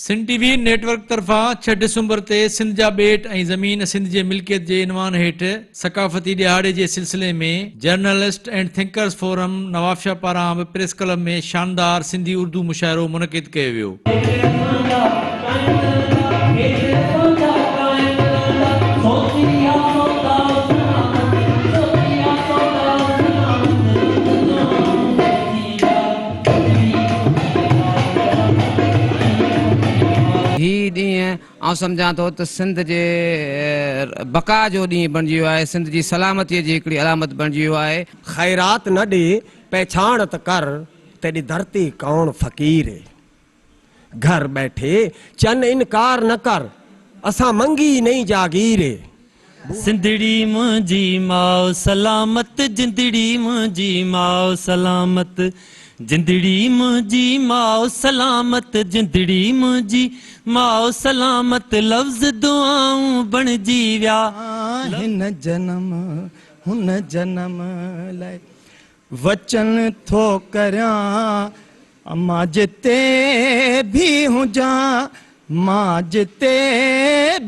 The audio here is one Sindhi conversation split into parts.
سنڌ ٽي وي نيٽ ورڪ طرفان ڇهه ڊسمبر تي سنڌ جا ٻيٽ ۽ زمين سنڌ جي ملڪيت جي عنوان هيٺ ثقافتي ڏهاڙي جي سلسلي ۾ journalist and thinkers forum Nawabshah پاران به پريس ڪلب ۾ شاندار سنڌي اردو مشاعرو منعقد ڪيو ويو. هي ڏينهن آئون سمجهان ٿو ته سنڌ جي بقا جو ڏينهن بڻجي ويو آهي، سنڌ جي سلامتيء جي هڪڙي علامت بڻجي ويو آهي. خيرات نه ڏي پڇاڻ ته ڪر تيڏي ڌرتي ڪوڻ فقير اي. گهر ٻيٺي چن انڪار نه ڪر اسان منگي نئين جاگير اي. سنڌڙي منهنجي ماء سلامت جندڙي منهنجي ماء سلامت جندڙي منهنجي ماء سلامت جندڙي منهنجي ماء سلامت لفظ دعائون بڻجي ويا. هن جنم هن جنم لئه وچن ٿو ڪريان مان جتي ڀي هجان مان جتي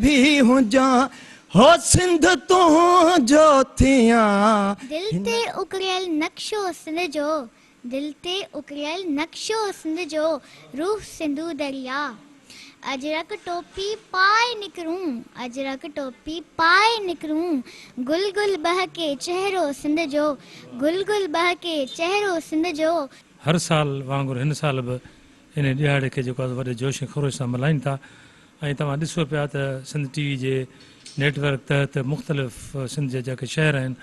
ڀي هجان هو سنڌ تنهنجو ٿيان. دل تي اڪريل نقشو سنڌ جو دل تي اڪريل نقشو سنڌ جو روح سنڌو درياء. اجرڪ ٽوپي پائي نڪرون اجرڪ ٽوپي پائي نڪرون گل گل ٻهڪي چهرو سنڌ جو گل گل ٻهڪي چهرو سنڌ جو. هر سال وانگر هن سال به انهي ڏهاڙي کي جيڪو آهي وڏي جوش ۽ خروش سان ملهائين ٿا ۽ توهان ڏسو پيا ته سنڌ ٽي وي جي نيٽ ورڪ تحت مختلف سنڌ جا جيڪي شهر آهن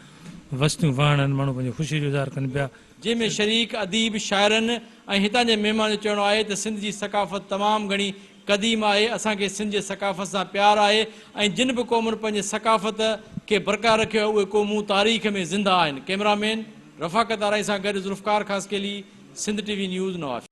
وستيون واهڻ آهن ماڻهو پنهنجي خوشي جو اظهار ڪن پيا. جنهن ۾ شريڪ اديب، شاعرن ۽ هتان جي مهمان جو چوڻ آهي ته سنڌ جي ثقافت تمام گهڻي قديم آهي، اسان کي سنڌ جي ثقافت سان پيار آهي ۽ جن به قومن پنهنجي ثقافت کي برقرار رکيو آهي اهي قومون تاريخ ۾ زنده آهن. ڪئميرا مين رفاقت آرائين سان گڏ Zulfiqar Khaskheli, Sindh T V news, Nawabshah.